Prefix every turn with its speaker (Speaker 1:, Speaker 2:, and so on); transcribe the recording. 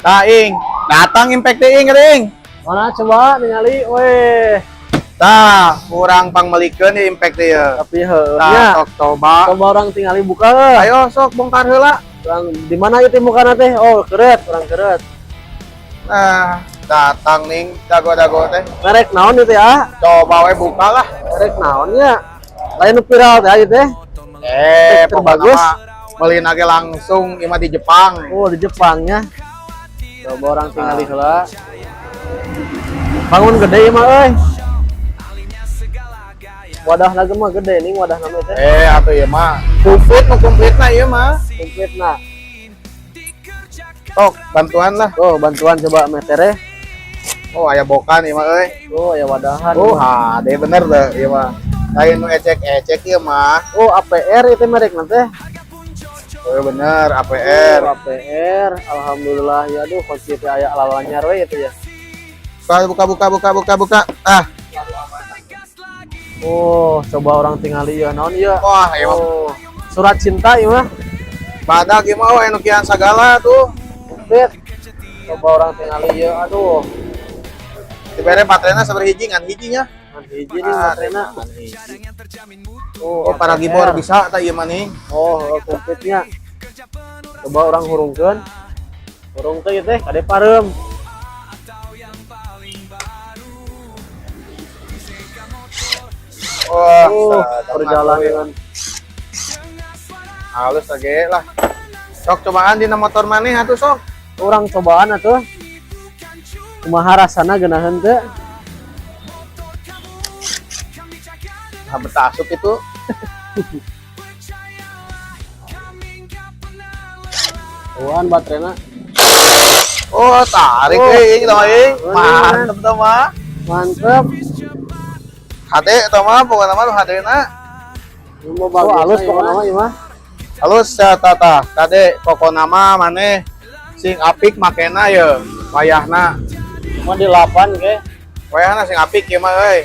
Speaker 1: Tah ing, datang Impact teh ing ring.
Speaker 2: Mana coba ningali weh.
Speaker 1: Tah, kurang pangmelikeun ieu Impact teh ye.
Speaker 2: Tapi heueuh
Speaker 1: Tah,
Speaker 2: nya.
Speaker 1: sok coba.
Speaker 2: Coba orang tingali buka heuh.
Speaker 1: Ayo sok bongkar heula.
Speaker 2: Urang di mana ieu mukana teh? Oh, keret, urang keret.
Speaker 1: Nah, datang ning dago-dago teh.
Speaker 2: Merek naon ieu teh ah?
Speaker 1: Coba we buka lah.
Speaker 2: Merek naon nya? Lain nu viral teh ieu teh.
Speaker 1: Eh,
Speaker 2: Terbagus.
Speaker 1: pokokna mah meulina ge langsung ieu mah di Jepang.
Speaker 2: Oh, di Jepangnya. Coba orang tingali heula. Bangun gede ieu mah euy. Wadahna ge mah gede ning wadahna mah teh.
Speaker 1: Eh, atuh ieu mah komplit nu komplitna ieu mah.
Speaker 2: Komplitna.
Speaker 1: Sok bantuan lah.
Speaker 2: Oh, bantuan coba metere.
Speaker 1: Oh, aya bokan ieu mah euy.
Speaker 2: Oh, aya wadahan.
Speaker 1: Oh, hade bener teh ieu mah. Lain nu ecek-ecek ieu mah.
Speaker 2: Oh, APR itu merek nanti.
Speaker 1: Oh, bener APR.
Speaker 2: Oh, APR. Alhamdulillah ya aduh kunci teh aya lalanyar we itu ya.
Speaker 1: Buka buka buka buka buka buka. Ah,
Speaker 2: Oh, coba orang tingali ya naon ieu.
Speaker 1: wah ieu mah
Speaker 2: Oh, surat cinta ieu mah.
Speaker 1: badak ieu mah anu kian sagala tuh.
Speaker 2: Komplit. Coba orang tingali ieu aduh.
Speaker 1: Dibere baterainya sabaraha hiji ngan hijinya.
Speaker 2: Ngan hiji nih
Speaker 1: Ah,
Speaker 2: baterainya.
Speaker 1: ngan hiji.
Speaker 2: Oh,
Speaker 1: Oh, para gibor
Speaker 2: APR.
Speaker 1: bisa tah ieu mah nih.
Speaker 2: Oh, komplitnya. Coba orang hurungkeun. Hurung teh ieu teh kade pareum.
Speaker 1: Wah,
Speaker 2: Oh,
Speaker 1: sadar
Speaker 2: perjalanan.
Speaker 1: Halus lagi lah. Sok cobaan dina motor maneh atuh sok.
Speaker 2: Urang cobaan atuh. Kumaha rasana geunaheun teu?
Speaker 1: Nah, betah asup itu.
Speaker 2: Tuan baterainya.
Speaker 1: Oh, tarik
Speaker 2: Oh.
Speaker 1: euy ing tah ing.
Speaker 2: Oh,
Speaker 1: Mantep tah mah.
Speaker 2: Mantep.
Speaker 1: Hade tah mah pokona mah nu hadena.
Speaker 2: Mau bagus. Oh, halus pokoknya mah ieu mah.
Speaker 1: Halus ya tata. Kade pokona mah maneh sing apik makena ye wayahna.
Speaker 2: Cuma di 8 ke.
Speaker 1: Wayahna sing apik ieu mah euy.